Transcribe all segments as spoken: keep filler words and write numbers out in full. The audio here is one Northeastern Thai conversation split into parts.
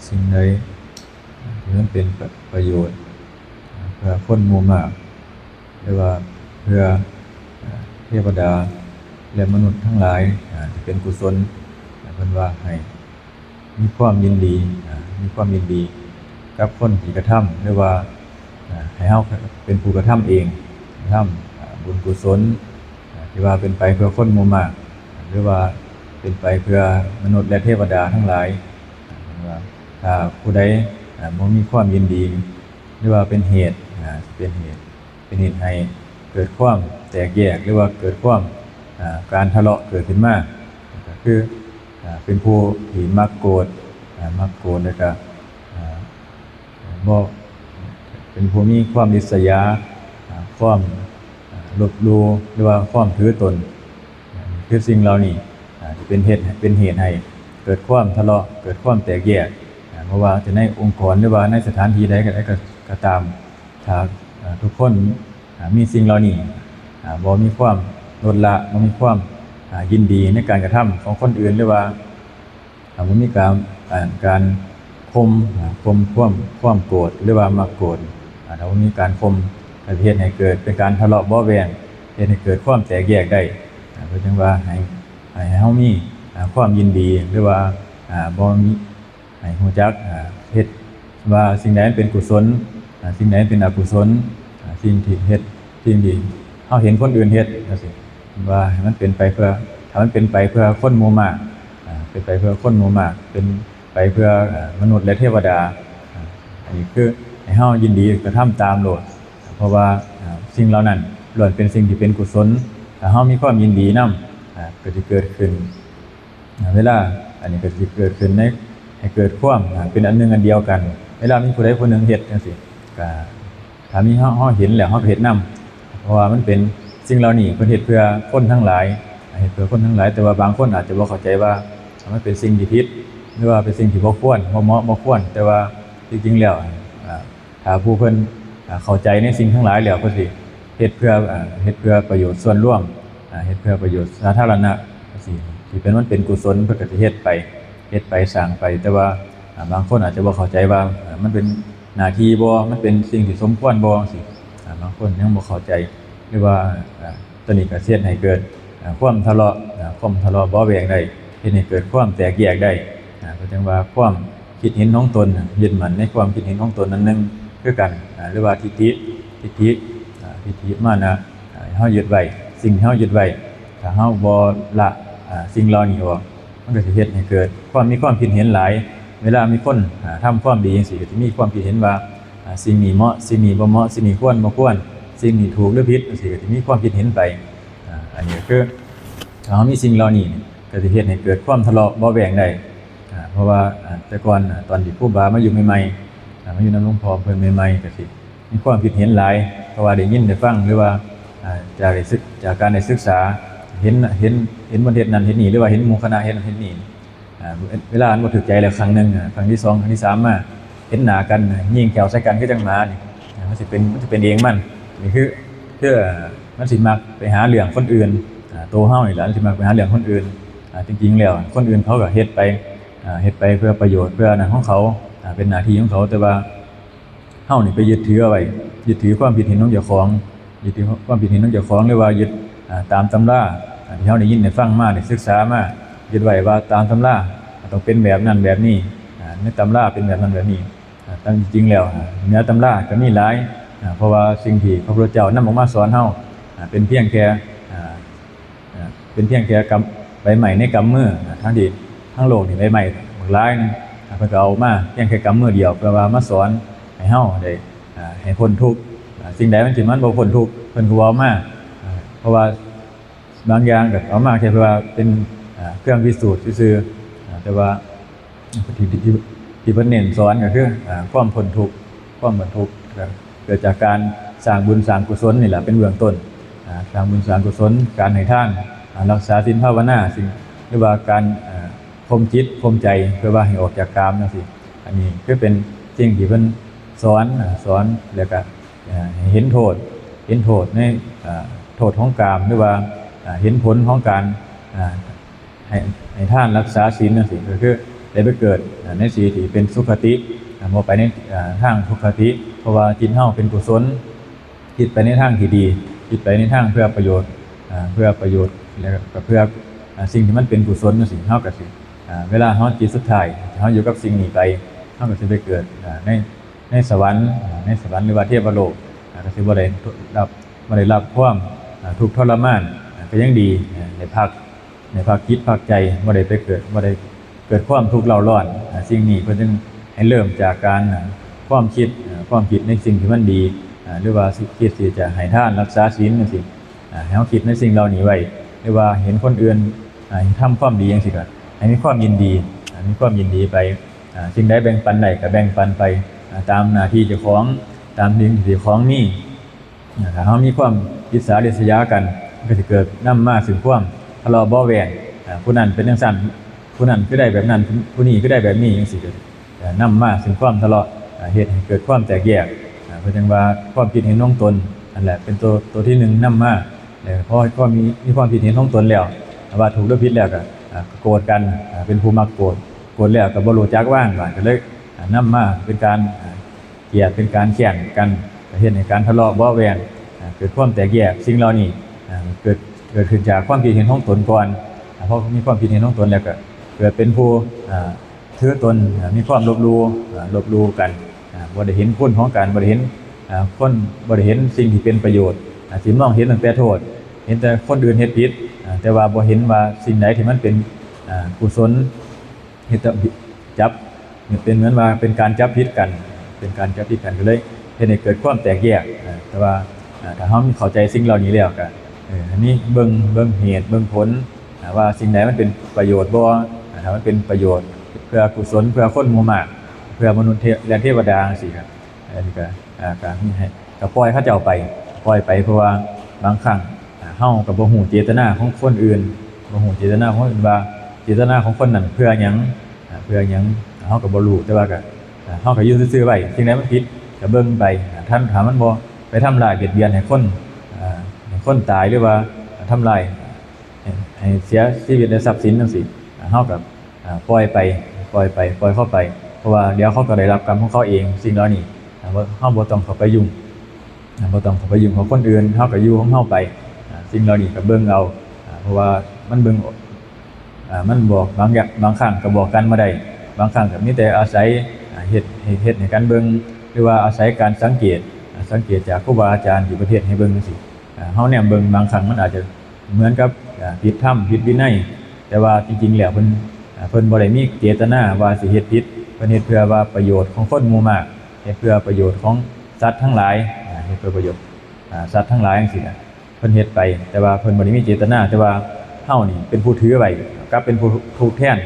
สิ่งใดที่มันเป็นประโยชน์เพื่อคนหมู่มาก หรือว่าเพื่อเทวดาและมนุษย์ทั้งหลายที่เป็นกุศล เพิ่นว่าให้มีความยินดี มีความยินดีกับคนที่กระทำ หรือว่าให้เฮาเป็นผู้กระทำเอง กระทำบุญกุศลที่ว่าเป็นไปเพื่อคนหมู่มาก หรือว่าเป็นไปเพื่อมนุษย์และเทวดาทั้งหลาย ว่าถ้าผู้ใดบ่มีความยินดี หรือว่าเป็นเหตุเป็นเหตุเป็นเหตุให้เกิดความแตกแยก หรือว่าเกิดความการทะเลาะเกิดขึ้นมา ก็คือเป็นผู้ที่มักโกรธมักโกรธแล้วก็บ่เป็นผู้มีความริษยาความลบหลู่ หรือว่าความถือตน คือสิ่งเหล่านี้ที่เป็นเหตุเป็นเหตุให้เกิดความทะเลาะ เกิดความแตกแยก เพราะว่าจะในองค์กร หรือว่าในสถานที่ใดก็ได้ก็ตาม ถ้าทุกคนมีสิ่งเหล่านี้บ่มีความลดละ บ่มีความยินดีในการกระทำของคนอื่น หรือว่าบ่มีการการข่มข่มความความโกรธ หรือว่ามักโกรธ ถ้าบ่มีการข่มก็จะเฮ็ดให้เกิดเป็นการทะเลาะเบาะแว้ง เฮ็ดให้เกิดความแตกแยกได้ เพิ่นจึงว่าให้ให้เฮามีความยินดี หรือว่าบ่มี ให้รู้จักเฮ็ดว่าสิ่งใดมันเป็นกุศลสิ่งใดมันเป็นอกุศลสิ่งที่เฮ็ดสิ่งที่เฮาเห็นคนอื่นเฮ็ดจังซี้ ว่าให้มันเป็นไปเพื่อถ้ามันเป็นไปเพื่อคนหมู่มากเป็นไปเพื่อคนหมู่มาก เป็นไปเพื่อมนุษย์และเทวดา อันนี้คือให้เฮายินดีกระทำตามโลด เพราะว่าสิ่งเหล่านั้นล้วนเป็นสิ่งที่เป็นกุศล ถ้าเฮามีความยินดีนำก็สิเกิดขึ้น เวลาอันนี้ก็สิเกิดขึ้นในให้เกิดความเป็นอันหนึ่งอันเดียวกัน เวลามีผู้ใดผู้หนึ่งเฮ็ดจังซี้ก็ถ้ามีเฮาเฮาเห็นแล้วเฮาก็เฮ็ดนำ เพราะว่ามันเป็นสิ่งเหล่านี้เพิ่นเฮ็ดเพื่อคนทั้งหลายเฮ็ดเพื่อคนทั้งหลาย แต่ว่าบางคนอาจจะบ่เข้าใจว่ามันเป็นสิ่งที่ผิด หรือว่าเป็นสิ่งที่บ่ควรบ่เหมาะบ่ควร แต่ว่าจริงๆแล้วถ้าผู้เพิ่นเข้าใจในสิ่งทั้งหลายแล้วเพิ่นสิเฮ็ดเพื่อเฮ็ดเพื่อประโยชน์ส่วนรวมเฮ็ดเพื่อประโยชน์สาธารณะสิที่เป็นมันเป็นกุศลเพิ่นก็สิเฮ็ดไปเฮ็ดไปสร้างไป แต่ว่าบางคนอาจจะบ่เข้าใจว่ามันเป็นหน้าที่บ่มันเป็นสิ่งที่สมควรบ่จังซี้บางคนยังบ่เข้าใจ หรือว่าตัวนี้ก็เฮ็ดให้เกิดความทะเลาะความทะเลาะเบาะแว้งได้เฮ็ดให้เกิดความแตกแยกได้ก็จั่งว่าความ คิดเห็นของตนยึดมั่นในความคิดเห็นของตนนั้นหนึ่งคือกันหรือว่าทิฏฐิทิฏฐิทิฏฐิมานะเฮายึดไว้สิ่งที่เฮายึดไว้ถ้าเฮาบ่ละสิ่งเหล่านี้ออกมันก็สิเฮ็ดให้เกิดความมีความคิดเห็นหลาย เวลามีคนทำความดีจังซี้ก็สิมีความคิดเห็นว่าสิ่งนี้เหมาะสิ่งนี้บ่เหมาะสิ่งนี้ควรบ่ควรสิ่งนี้ถูกหรือผิดจังซี้ก็สิมีความคิดเห็นไปอันนี้ก็คือถ้าเฮามีสิ่งเหล่านี้ก็สิเฮ็ดให้เกิดความทะเลาะเบาะแว้งได้ เพราะว่าแต่ก่อนตอนที่ครูบามาอยู่ใหม่ๆมาอยู่นำหลวงพ่อเพิ่นใหม่ๆก็สิมีความคิดเห็นหลายเพราะว่าได้ยินได้ฟังหรือว่าจากได้ศึกจากการได้ศึกษาเห็นเห็นเห็นเพิ่นเฮ็ดนั่นเฮ็ดนี่หรือว่าเห็นหมู่คณะเฮ็ดนั่นเฮ็ดนี่เวลาอันบ่ถูกใจแล้วครั้งหนึ่งครั้งที่สองครั้งที่สามมาเห็นหน้ากันยิงแข้วใส่กันคือจั่งหมานี่มันสิเป็นมันสิเป็นเองมันนี่คือคือมันสิมักไปหาเรื่องคนอื่นตัวเฮานี่แหละมันสิมักไปหาเรื่องคนอื่นจริงๆแล้วคนอื่นเขาก็เฮ็ดไป เฮ็ดไปเพื่อประโยชน์เพื่ออันนั้นของเขาเป็นหน้าที่ของเขาแต่ว่าเฮานี่ไปยึดถือเอาไว้ยึดถือความคิดเห็นของเจ้าของยึดถือความคิดเห็นของเจ้าของหรือว่ายึดตามตำราที่เฮาได้ยินได้ฟังมาได้ศึกษามายึดไว้ว่าตามตำราต้องเป็นแบบนั้นแบบนี้ในตำราเป็นแบบนั้นแบบนี้แต่จริงๆแล้วเหนือตำราก็มีหลายเพราะว่าสิ่งที่พระพุทธเจ้านำออกมาสอนเฮาเป็นเพียงแค่ เป็นเพียงแค่กำใบไม้ในกำมือทั้งที่ทั้งโลกนี่ใบไม้บักหลายนึงเพิ่นก็เอามาเพียงแค่กำมือเดียวเพื่อว่ามาสอนให้เฮาได้ให้พ้นทุกข์สิ่งใดมันที่มันบ่พ้นทุกข์เพิ่นก็บ่เอามาเพราะว่าบางอย่างก็เอามาแค่เพื่อเป็นเครื่องพิสูจน์ซื่อๆแต่ว่า ที่ที่ที่เพิ่นเน้นสอนก็คืออ่าความพ้นทุกข์ความพ้นทุกข์ก็เกิดจากการสร้างบุญสร้างกุศลนี่แหละเป็นเบื้องต้นอ่าสร้างบุญสร้างกุศลการให้ทานอ่ารักษาศีลภาวนาสิ่งหรือว่าการอ่าข่มจิตข่มใจเพื่อว่าให้ออกจากกามจังซี้อันนี้คือเป็นสิ่งที่เพิ่นสอนอ่าสอนแล้วก็อ่าให้เห็นโทษเห็นโทษในอ่าโทษของกามหรือว่าอ่าเห็นผลของการอ่า ให้ให้ทานรักษาศีลจังซี้ก็คือ ได้ไปเกิดในสีที่เป็นสุคติ บ่ไปในทางทุคติ เพราะว่าจิตเฮาเป็นกุศล คิดไปในทางที่ดี คิดไปในทางเพื่อประโยชน์ เพื่อประโยชน์ แล้วก็เพื่อสิ่งที่มันเป็นกุศลจังซี้ เฮาก็สิเวลาเฮาจิตสุดท้ายเฮาอยู่กับสิ่งนี้ไป เฮาก็สิไปเกิดในในสวรรค์ ในสวรรค์หรือว่าเทวโลก ก็สิบ่ได้รับบ่ได้รับความทุกข์ทรมาน ก็ยังดีได้พัก ในภาคจิตภาคใจ บ่ได้ไปเกิด บ่ได้เกิดความทุกข์เร้าร้อน สิ่งนี้เพิ่นจึงให้เริ่มจากการความคิด ความคิดในสิ่งที่มันดี หรือว่าคิดที่จะให้ทานรักษาศีลจังซี้ ให้เฮาคิดในสิ่งเหล่านี้ไว้ หรือว่าเห็นคนอื่นทำความดีจังซี้ ก็ให้มีความยินดี มีความยินดีไป สิ่งใดแบ่งปันได้ก็แบ่งปันไป ตามหน้าที่เจ้าของ ตามสิ่งที่เจ้าของมี ถ้าเฮามีความอิจฉาริษยากัน มันก็สิเกิดนำมาซึ่งความทะเลาะเบาะแว้ง ผู้นั้นเป็นจั่งซั้น ผู้นั้นคือได้แบบนั้น ผู้นี้คือได้แบบนี้จังซี้ ก็นำมาซึ่งความทะเลาะ เฮ็ดให้เกิดความแตกแยก เพราะจั่งว่าความคิดเห็นของตนนั่นแหละเป็นตัวตัวที่หนึ่งนำมา แล้วพอความมีมีความคิดเห็นของตนแล้ว ว่าถูกหรือผิดแล้วก็โกรธกัน เป็นผู้มักโกรธ โกรธแล้วก็บ่รู้จักวาง บาดก็เลยนำมาเป็นการ เกลียดเป็นการแค้นกัน ก็เฮ็ดให้การทะเลาะเบาะแว้ง เกิดความแตกแยก สิ่งเหล่านี้เกิดเกิดขึ้นจากความคิดเห็นของตนก่อน พอมีความคิดเห็นของตนแล้วก็เกิดเป็นผู้ถือตน มีความลบหลู่ ลบหลู่กัน บ่ได้เห็นคุณของกัน บ่ได้เห็นคน บ่ได้เห็นสิ่งที่เป็นประโยชน์ สิมองเห็นตั้งแต่โทษ เห็นแต่คนอื่นเฮ็ดผิด แต่ว่าบ่เห็นว่าสิ่งใดที่มันเป็นกุศล เฮ็ดจับเป็นเหมือนว่าเป็นการจับผิดกัน เป็นการจับผิดกันก็เลยเฮ็ดให้เกิดความแตกแยก แต่ว่าถ้าเฮาเข้าใจสิ่งเหล่านี้แล้วก็อันนี้เบิ่งเบิ่งเหตุเบิ่งผล ว่าสิ่งใดมันเป็นประโยชน์บ่ ถ้ามันเป็นประโยชน์เพื่อกุศลเพื่อคนหมู่มาก เพื่อมนุษย์และเทวดาจังซี้ครับ อันนี้ก็ก็มีให้ก็ปล่อยเขาเจ้าไป ปล่อยไป เพราะว่าบางครั้งเฮาก็บ่ฮู้เจตนาของคนอื่น บ่ฮู้เจตนาของคนอื่นว่าเจตนาของคนนั้นเพื่อหยัง เพื่อหยังเฮาก็บ่รู้ แต่ว่าก็เฮาก็อยู่ซื่อๆไว้ สิ่งใดมันผิดก็เบิ่งไป ถ้าถ้ามันบ่ไปทำร้ายเบียดเบียนให้คนให้คนตาย หรือว่าทำร้ายให้ให้เสียชีวิตและทรัพย์สินจังซี้ เฮาก็ปล่อยไป ปล่อยไป ปล่อยเขาไป เพราะว่าเดี๋ยวเขาก็ได้รับกรรมของเขาเอง สิ่งเหล่านี้เฮาบ่ต้องเข้าไปยุ่ง บ่ต้องเข้าไปยุ่งกับคนอื่น เฮาก็อยู่ของเฮาไป สิ่งเหล่านี้ก็เบิ่งเอา เพราะว่ามันเบิ่ง มันบอกบางอย่าง บางครั้งก็บอกกันบ่ได้ บางครั้งก็มีแต่อาศัยเฮ็ดเฮ็ดให้กันเบิ่ง หรือว่าอาศัยการสังเกต สังเกตจากครูบาอาจารย์ที่เพิ่นเฮ็ดให้เบิ่งจังซี้ เฮาแนมเบิ่งบางครั้งมันอาจจะเหมือนกับผิดธรรมผิดวินัย แต่ว่าจริงๆแล้วเพิ่นเพิ่นบ่ได้มีเจตนาว่าสิเฮ็ดผิด เพิ่นเฮ็ดเพื่อว่าประโยชน์ของคนหมู่มาก เฮ็ดเพื่อประโยชน์ของสัตว์ทั้งหลาย เฮ็ดเพื่อประโยชน์สัตว์ทั้งหลายจังซี้นะ เพิ่นเฮ็ดไป แต่ว่าเพิ่นบ่ได้มีเจตนา แต่ว่าเฮานี่เป็นผู้ถือไว้ กลับเป็นผู้ทุกข์แทน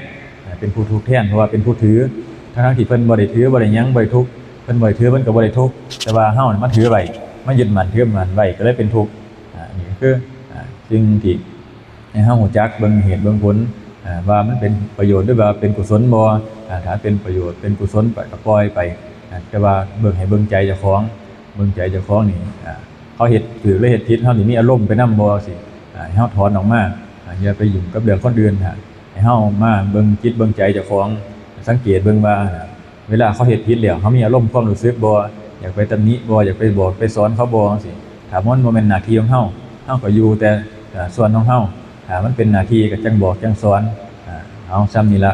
เป็นผู้ทุกข์แทน เพราะว่าเป็นผู้ถือ ทั้งๆที่เพิ่นบ่ได้ถือ บ่ได้หยัง บ่ได้ทุกข์ เพิ่นบ่ได้ถือ เพิ่นก็บ่ได้ทุกข์ แต่ว่าเฮานี่มาถือไว้ มายึดมั่นถือมั่นไว้ ก็เลยเป็นทุกข์ อันนี้ก็คือสิ่งที่ให้เฮารู้จักเบิ่งเหตุเบิ่งผล ว่ามันเป็นประโยชน์หรือว่าเป็นกุศลบ่ ถ้าเป็นประโยชน์เป็นกุศลก็ปล่อยไป แต่ว่าเบิ่งให้เบิ่งใจเจ้าของ เบิ่งใจเจ้าของนี่ เขาเฮ็ดถูกหรือเฮ็ดผิด เฮานี่มีอารมณ์ไปนำบ่จังซี้ ให้เฮาถอนออกมา อย่าไปยุ่งกับเรื่องคนอื่น ให้เฮามาเบิ่งจิตเบิ่งใจเจ้าของ สังเกตเบิ่งว่า เวลาเขาเฮ็ดผิดแล้ว เฮามีอารมณ์ความรู้สึกบ่ อยากไปตำหนิบ่ อยากไปบอกไปสอนเขาบ่จังซี้ ถ้ามันบ่แม่นหน้าที่ของเฮา เฮาก็อยู่แต่ส่วนของเฮา ถ้ามันเป็นหน้าที่ก็จั่งบอกจั่งสอน เอาส่ำนี้ละ